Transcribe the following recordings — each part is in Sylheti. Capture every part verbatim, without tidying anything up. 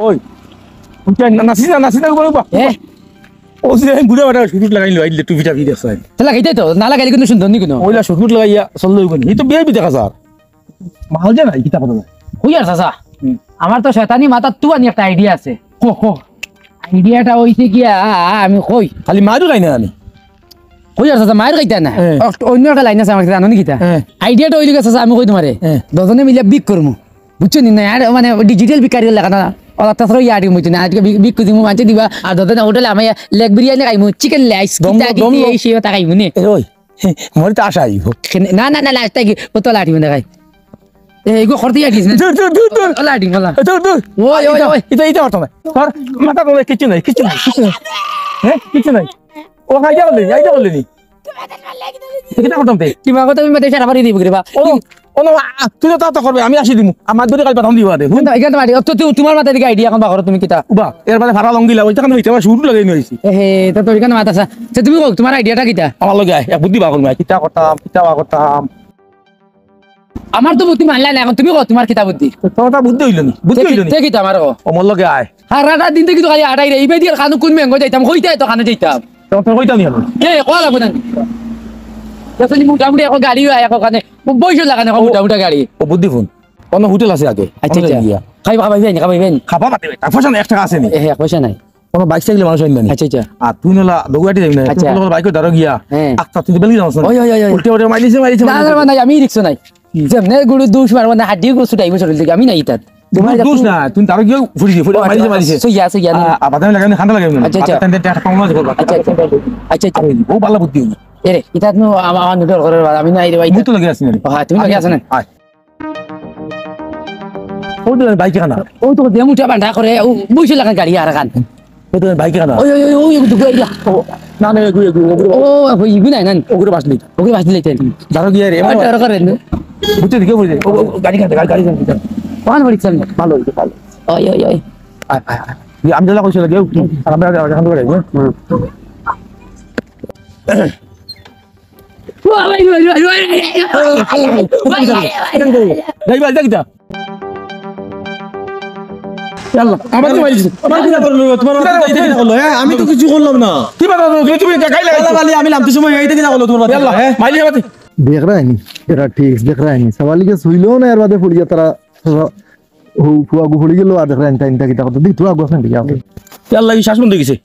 ওই, উঠে না, নাচিস না, নাচিস না, উবা, উবা। এ? ও যে আমি বুড়া বেটা, শুট লাগাইলো, আইলে টুপি টাপি দেখছ। তে লাগাইতে তো, না লাগাইলে কিন্তু সুন্দর নি কোনো। ওইলা শুট লাগাইয়া চললো ওই, ই তো বিয়াই দেখা যার। মাল যে নাই, কিতা কথা নাই। কই আর চাচা, হুম। আমার তো শয়তানি মাথাত তুয়ানি একটা আইডিয়া আছে। কো, কো। আইডিয়াটা অইছে কি, আ, আ, আমি কই। খালি মাইর খাই না আমি। কই আর চাচা, মাইর খাইতা না। হ্যাঁ। অ-, অন্য একটা লাইন আছে আমার কাছে, জানো নি কিতা? হ্যাঁ। আইডিয়াটা অইল গেছে চাচা, আমি কই তোমারে। হ্যাঁ। দুজনে মিলে ভিক করমু। বুঝছো নি? না, আর মানে ডিজিটাল ভিখারি লাগা না। ও, তাছাড়া ইয়ারি মুই না। আজকে ভিক, ভিক দিমু, মানষে দিবা। আর দুজনে হোটেলে আমি লেগ বিরিয়ানি খাইমু, চিকেন লাইস, দম, কিতা দম, কিতি, দম। এই সেই কথা খাইমু নে। এ, ওই। মরে তো আশা আইব। না, না, না, না, আস্তে কি, ও তো লাঠি মনে খাই। এ, এগো করতে আর কিছু না। দূর, দূর, দূর, দূর। ও লাঠি, ওলা। এ, দূর, দূর। ওই, ওই, ইটা, ওই। ইটা, ইটা করতাম না। তোর মাথা তোলে কিচ্ছু নাই, কিচ্ছু নাই, কিচ্ছু নাই। হ্যাঁ, কিচ্ছু নাই। ও, আইডিয়া করলে নি, আইডিয়া করলে নি। কিতা করতাম তে? কি মা কথা আমি মাথায় সারা বাড়ি দিব রে বা। ও, ও, না, আ, তুই তো তা তো করবে, আমি আসি দিমু। আমার দূরে কাল পাঠাম দিবা দে। না, এখানে তো মারি, তো, তো, তোমার মাথায় দিকে আইডিয়া এখন বাকরো তুমি কিতা? উবা, এর বাদে ফারা লঙ্গিলা, ওইটা কেন হইতে আমার শুরু লাগাই নিয়েছি। এ হে, তো, তো এখানে মাথা সা-, তো তুমি কও, তোমার আইডিয়াটা কিতা? আমার লগে আয়, এক বুদ্ধি বার করবো, কিতা করতাম, কিতা বার করতাম। আমার তো বুদ্ধি মানলা না, এখন তুমি কও, তোমার কিতা বুদ্ধি? তোর তো বুদ্ধি হইল নি, বুদ্ধি তে কি, হইল নি। তে কিতা আমার কও? ও মোর লগে আয়। সারাটা দিন থাকি তো খালি আটাই রে, ইবে দিয়ে খানো কোন মেঙ্গো যাইতাম, কইতে তো খানো যাইতাম। তখন তো কইতাম নি আমি। কে, কওয়া লাগবো না। আসলে মোটামুটি এখন গাড়ি হয়, এখন ওখানে বইসো লাগানো, এখন ও, মোটামুটি গাড়ি। ও বুদ্ধি ফোন। অন্য হোটেল আছে আগে। আচ্ছা, অন্য আচ্ছা। গিয়া। খাইবা, খাবাই বেন, খাবাই বেন। খাবা মাতে, এক পয়সা নাই, এক টাকা আছে নি। এ, এক পয়সা নাই। কোনো বাইক সাইকেলে মানুষ আইন না নি। আচ্ছা, আচ্ছা। আর তুই নলা দৌড়াটি যাবি না। আচ্ছা। তুই নলা বাইক ধরো গিয়া। হ্যাঁ। আস্তা তুই বেলগি যাস না। ওই, ওই, ওই, ওই। উল্টে উল্টে মাইলিছে, মাইলিছে, না, না, মাইলিছে। না, না, আমি রিক্স নাই। কি? যেমনে গুরু দুষ মারবো না, হাড্ডি গুরু ছুটাইবো শরীর থেকে, আমি নাই তাত। তোমার দুষ না, তুমি তারও গিয়ে ফুড়ি দিয়ে, ফুড়ি ও, আচ্ছা, মারিছে, মারিছে। সইয়া, সইয়া, না। আ-, আ-, বাদামি লাগাই না, ঠান্ডা লাগাই না। আচ্ছা, আচ্ছা। আচ্ছা, আচ্ছা, আচ্ছা, আচ্ছা, আচ্ছা। আরে, ও ভালো বুদ্ধি হইল। এরে, এটা তো আমা-, আমার নির্ভর করে, আমি নাই রে ভাই। মুই তো লগে আছি না রে। ও, হ্যাঁ, তুমি লগে আছো না? আয়। ও তো ভাই কেনা। ও তো দেম উঠা বান্ডা করে, ও বইসে লাগান গাড়ি আর খান। ও তো ভাই কেনা। ওই, ওই, ওই, ওই, ওই, ওই, ওই, ও, না, না, ওই, ওই, ওই, ওই, ও, ওই, ইগু নাই, না। ওগুলো বাঁচলি। ওগুলো বাঁচলি তাই। ধরো গিয়ে রে, আর ডর করেন না। বুঝতে দিকে বুঝে। ও, ও, গাড়ি কাটে, গাড়ি, গাড়ি কাটে। কোন বাড়ি চল? ভালো হইছে, ভালো। ওই, ওই, ওই। আয়, আয়, আয়। এই আমি যেটা কইছি, কেউ, আমরা, আমরা, আমরা, আমরা, হুম। ও, ভাই, ভাই, ভাই, ভাই, ভাই। যাই ভাই, যাই যা। ইয়াল্লা, আমার তো মাইলিছে। আমার কিনা করলো? তোমার মাথায় এইটা কিনা করলো? হ্যাঁ, আমি তো কিছু করলাম না। কি বাধা দিলো? তুমি, তুমি গাড়ি লাগাইছো। ইয়াল্লা, বালি, আমি নামতে সময় এইটা কিনা করলো তোমার মাথায়? ইয়াল্লা, হ্যাঁ? মাইলি আমার। দেখরায়নি, এরা ঠিক দেখরায়নি। সওয়ালিকে ছুইলেও না, এর বাদে পড়িয়া তারা, তারা, হু, ফুয়াগু পড়ি গেল, আর দেখরায়নি, টাইমটা কিতা করতে? দি, তুই আগুয়া খান দিকে, আপনি। ইয়াল্লা, এই শ্বাস বন্ধ হয়ে গেছে।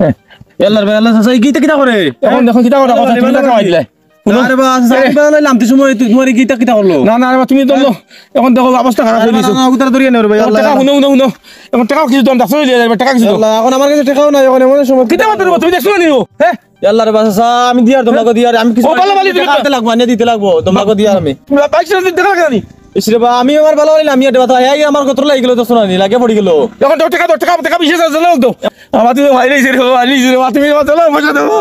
হ্যাঁ। ইয়াল্লার ভাই, আল্লাহ চাচা, এই কিতা কিতা করে? এখন দেখো কিতা করে, এখন কিতা করে দিলে? হুনো। আরে বা, চাচা, এ। আমি বেলা লামতে সময় তুই, তোমার এই কিতা কিতা করলো? না, না, আরে বা, তুমি ধরলো। এখন দেখো, অবস্থা খারাপ হয়ে গেছে। না, না, উতারা ধরিয়া নেও রে ভাই, এখন আল্লাহ। টাকা, হুনো, হুনো, হুনো। এখন টাকা কিছু দাম, ডাক্তার হইলে যাবে, টাকা কিছু দাও। আল্লাহ, এখন আমার কাছে টাকাও নাই, এখন এমন সময়। কিতা মাত্র তুমি দেখছো না নিও, হ্যাঁ? ইয়াল্লা রে বা, চাচা, আমি দিয়ার তোমাকে দিয়ার, আমি কিছু ও, বালা বালি, তুমি টাকা দিতে লাগবো, আনিয়া দিতে লাগবো, তোমাকে দিয়ার আমি। বাইশ দিন দেখা লাগে না নি? ইস রে বা, আমি আমার ভালো হইলাম, ইয়া দেবা, তাই এই আমার কত লাগি গেল, তো শোনা নি, লাগে পড়ি গেল। এখন তো টাকা দাও, টাকা, টাকা বিশ হাজার দাও তো। আমার তুমি ভাই রইছে রে, ভাই রইছে রে, তুমি আমার চলো, পয়সা দেবো।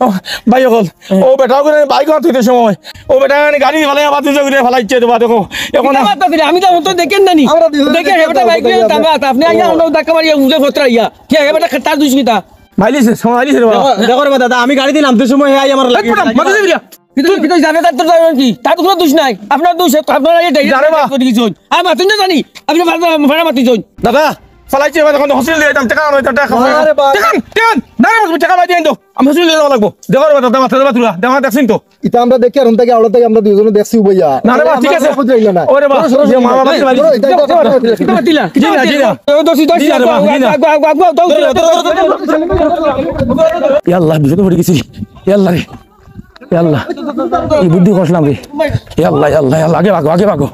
ও, ভাই অকল, ও বেটা করে বাইক আনতে সময়, ও বেটা গাড়ি ফালাই, আমার তুই করে ফালাইছে রে বা, দেখো। এখন কিতা মাততা দিলে? আমি তো অন্তত দেখেন না নি। আমরা দুইজন দেখে দেখে বেটা বাইক নিয়ে তামা, আপনি আইয়া আমরা ধাক্কা মারিয়া উঠে ফতরা আইয়া। কে হে বেটা তার দুষ কিতা? মাইলিছে, সময় মাইলিছে রে বা। দেখো, দেখো রে বা দাদা, আমি গাড়ি দিলাম, তুই সময় হে আই আমার এই লাগে। বেটা, মাথা দিয়ে দিলা। কিন্তু, কিন্তু জানে তার তো জানে কি? তার তো কোনো দোষ নাই। আপনার দোষ, আপনার এই ড্রাইভার জানে বা। করে দিয়েছেন। আর মাতুন না জানি। আপনি ভাড়া, ভাড়া মাতুন যান। দাদা, ফালাইছে এবার এখন হসপিটাল দিয়ে যাইতাম, টাকা আনো, টাকা আনো। আরে বা। টাকা আন, টাকা আন। না রে, তুমি টাকা বাইরে আন তো। আমি হসপিটাল দিয়ে যাওয়া লাগবো। দেখো রে বা, দাদা, মাথা দেবা তুলা। দাদা, দেখছেন তো? ইতা আমরা দেখি আর ওন থেকে আওড়া থেকে আমরা দুইজনে দেখছি উবাইয়া। না রে বা, ঠিক আছে। বুঝাইল না। ওরে বা, ওরে, ওরে, যে মা বাবা ওরে, কি বাড়ি? ওরে, ওরে, ওরে, ওরে, ওরে, ওরে। দিলা, দিলা। ও, দোষী, দোষী, দিলা রে বা, আগুয়া, দিলা। আগুয়া, আগুয়া, আগুয়া, আগুয়া, আগুয়া, আগুয়া। ইয়া আল্লাহ, বিপদে পড়ে গেছি। ইয়া আল্লাহ রে। ইয়া আল্লাহ, কি বুদ্ধি করলাম রে। ইয়া আল্লাহ, ইয়া আল্লাহ, ইয়া আল্লাহ, আগে ভাগো, আগে ভাগো।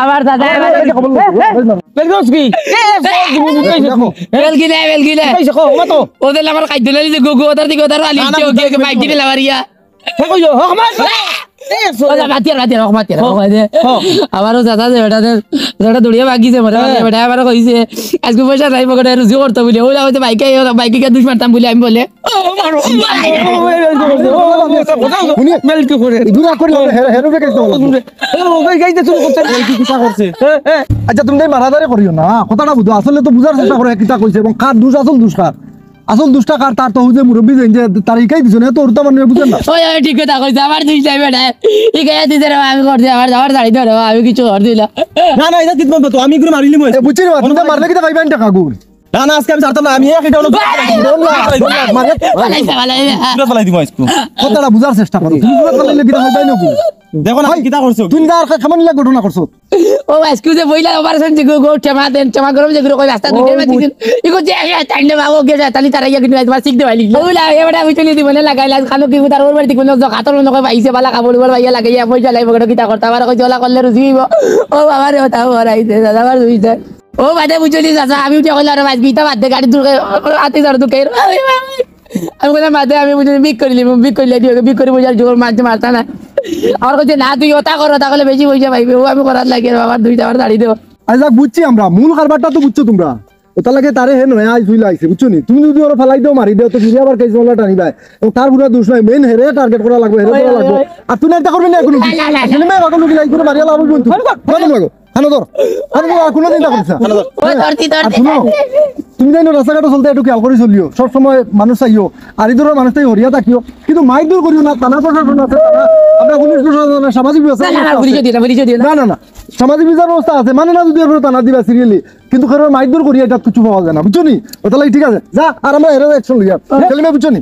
আবার দাদা, আবার বেলগিলা, বেলগিলা। ওদের আমার কাইদুলালি যে গুগু, ওদের দিকে ওদের আলি, না, না, ওকে, ওকে, বাইক দিলে লাভারিয়া। হে কইও, হক মার। এ, চলো। ওই যে মাতিয়ার, মাতিয়ার, হক মাতিয়ার, হক। হক মাতিয়ার। হক। আমারও চাচা যে বেটা যে, যেটা দৌড়িয়া ভাগিছে, মরে হ্যাঁ। মরে বেটা আমারও কইছে, আজকে পয়সা নাই পকেটে, রুজি করতো বলে। ওলা হয়তো বাইকে, বাইকে গিয়া দুষ মারতাম বলে আমি বলে। ও, মারো। হুনি, মেল কি করে? দূর রাখ করি, হেরো, হেরো কে কেসে বলো? এ, ও, ওই গাইতে শুরু করছে। মেল কি কিতা করছে? এ, এ। আচ্ছা, তুমি তাই মারামারি করিও না, হ্যাঁ? কথাটা বুঝো, আসলে তো বুঝার চেষ্টা করো, কিতা কইছে এবং কার দুষ, আসল দুষ কার। আসল দুষটা কার? তার তো হুজে মুরব্বি যেন যে তার ইকাই দিছে না, তো ওর তো মানে বুঝেন না। ওই, ওই, ঠিক কথা কইছে, আমার দুষ নাই বেটা। ইকাই দিছে রে, আমি করছি, আমার, আমার দাড়ি ধরে, আমি কিছু কর দিলাম। না, না, এটা ঠিক মতো, আমি করে মারিলি মই। এ, বুঝছি রে, তুমি মারলে কিতা পাইবেন টাকা গুণ? না, না, আজকে আমি ছাড়তাম না, আমি এক এটা হলো ডন না, ডন না, মানে পালাইছে, পালাইছে। পুরো ফালাই দিব আজকে। কথাটা বুঝার চেষ্টা করো, তুমি পুরো ফালাইলে কিতা পাইবাই না গুণ? দেখো না, ভাই, কিতা করছো? তুমি আর খামানি লাগবে ঘটনা করছো। ও, আজকে যে বইলা operation যে গো, গো, টেমা দেন, টেমা গরম যে গরু কই রাস্তা দুইটার মাঝে দিন। ইগো যে, এ, টাইম দে বাবু, গে যা, তালি তারা ইয়া কিন্তু আমার শিখ দেওয়া লিখলো। ওলা, এবারে আমি চলে দিব না, লাগাই লাজ খানো কি উতার ওর বাড়ি দেখবো, যত খাতর মনে কয় পাইছে, বালা কাপড় উপর পাইয়া লাগাইয়া, পয়সা লাইব, গো, কিতা করতা, আবার কইছে, ওলা করলে রুজি হইব। ও বাবা রে, ওটা ওর আইছে, দাদা, আমার রুজি দেয়। ও বাদে বুঝলি, চাচা, আমি উঠে কইলাম, "আরে, মাছ বিতা বাদ দে, গাড়ি দূর করে, আতে ধর, দূর করে।" আমি কইলাম, "বাদে, আমি বুঝলি, বিক করিলি, বিক করিলে দিও, বিক করি পয়সা জোর মারতে মারতা না।" আমার কইছে, "না, তুই ওটা কর, ওটা করলে বেশি পয়সা পাইবে।" ও আমি করার লাগে, বাবার দুইটা আবার দাঁড়িয়ে দেবো। আচ্ছা, যাক, বুঝছি আমরা, মূল কারবারটা তো বুঝছো তোমরা। ওটা লাগে তারে হে নয়, আই তুই লাইছে, বুঝছো নি? তুমি যদি ওরা ফালাই দাও, মারি দাও, তো ফিরে আবার কেস মামলা টানি দেয়। এবং তার পুরা দোষ নাই, মেইন হেরে টার্গেট করা লাগবে, হেরে ওই, করা ওই, লাগবে। ওই। আর তুই না এটা করবি না, এখন না, না, না, না। তুমি মেয়ে এখন লুকি লাই করে মারিয়া লাভ বন্ধু। আরে বাবা। কেন লাগো? কেন ধর? আরে বাবা, কোনো চিন্তা করিস না। ওই, ধরছি, আর ধরছি। শুনো, তুমি জানো রাস্তাঘাটে চলতে একটু খেয়াল করে চলিও, সব সময় মানুষ চাইও, আর এই ধরনের মানুষ তাই হরিয়া থাকিও, কিন্তু মাইক দূর করিও না। থানা প্রশাসন আছে, থানা, আমরা পুলিশ প্রশাসন আছে, সামাজিক ব্যবস্থা না, না, না, আছে। পুলিশে দিও না, পুলিশে দিও না। না, না, না, সামাজিক বিচার ব্যবস্থা আছে, মানে না যদি এরপরে থানা দিবা সিরিয়ালি, কিন্তু কারণ মাইক দূর করিয়া এটা কিছু পাওয়া যায় না, বুঝছো নি? ওটা লাগে ঠিক আছে, যা, আর আমরা এরা অ্যাকশন লইয়া, হ্যাঁ। খেলবে, বুঝছো নি?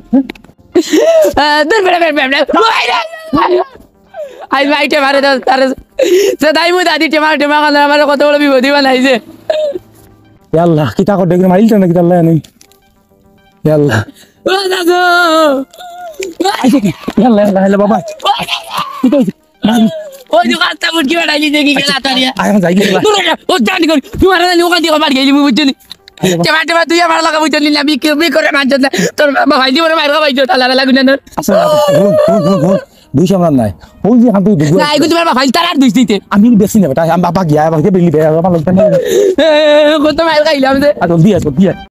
আহ, দূর বেটা, বেটা, বেটা, বেটা। ওই রে, ওই রে। আই ভাই, টেমারে তো, তারে, সে দাই মুই দাদি টেমা, টেমা কালে আমার কত বড় বিপদই বানাইছে। ইয়া আল্লাহ, কিতা করে দেখি মাইল টেনে কিতা আল্লাহ জানে। ইয়া আল্লাহ। ও দাদু। আইছে কি? ইয়া আল্লাহ, ইয়া আল্লাহ, ইয়া আল্লাহ, বাবা। ও দাদু। কিতা হইছে? না, না। ওই যে কাজটা মুটকি বানাইলি দেখি গেল আতারিয়া। আয়, আমি যাই কি আল্লাহ। দূর হ, ও জানি করি, তুই মারা জানি ওখান দিয়ে বাড়ি গেলি, মুই বুঝছি নি। টেমা, টেমা, তুই আমার লাগা বুঝলি না, বিক্রি, বিক্রি করে মানছত না। তোর বাবা ভাই জীবনে মায়ের খাওয়াই তো, তালা বেলা গুনা নর। আচ্ছা, হুন, হুন, হুন, হুন। দুই সামলান নাই। ওই যে হাত দুই দুই। না, এগুলো তোমার বাবা ভাই, তার আর দুই দিতে। আমি বেশি নেবে, তাই আমি বাবা গিয়া, বাবা গিয়া বেলি বেয়া, আমার লোকটা নেই। এ, এ, এ, কত মায়ের খাইলাম যে। আর জলদি আয়, জলদি আয়।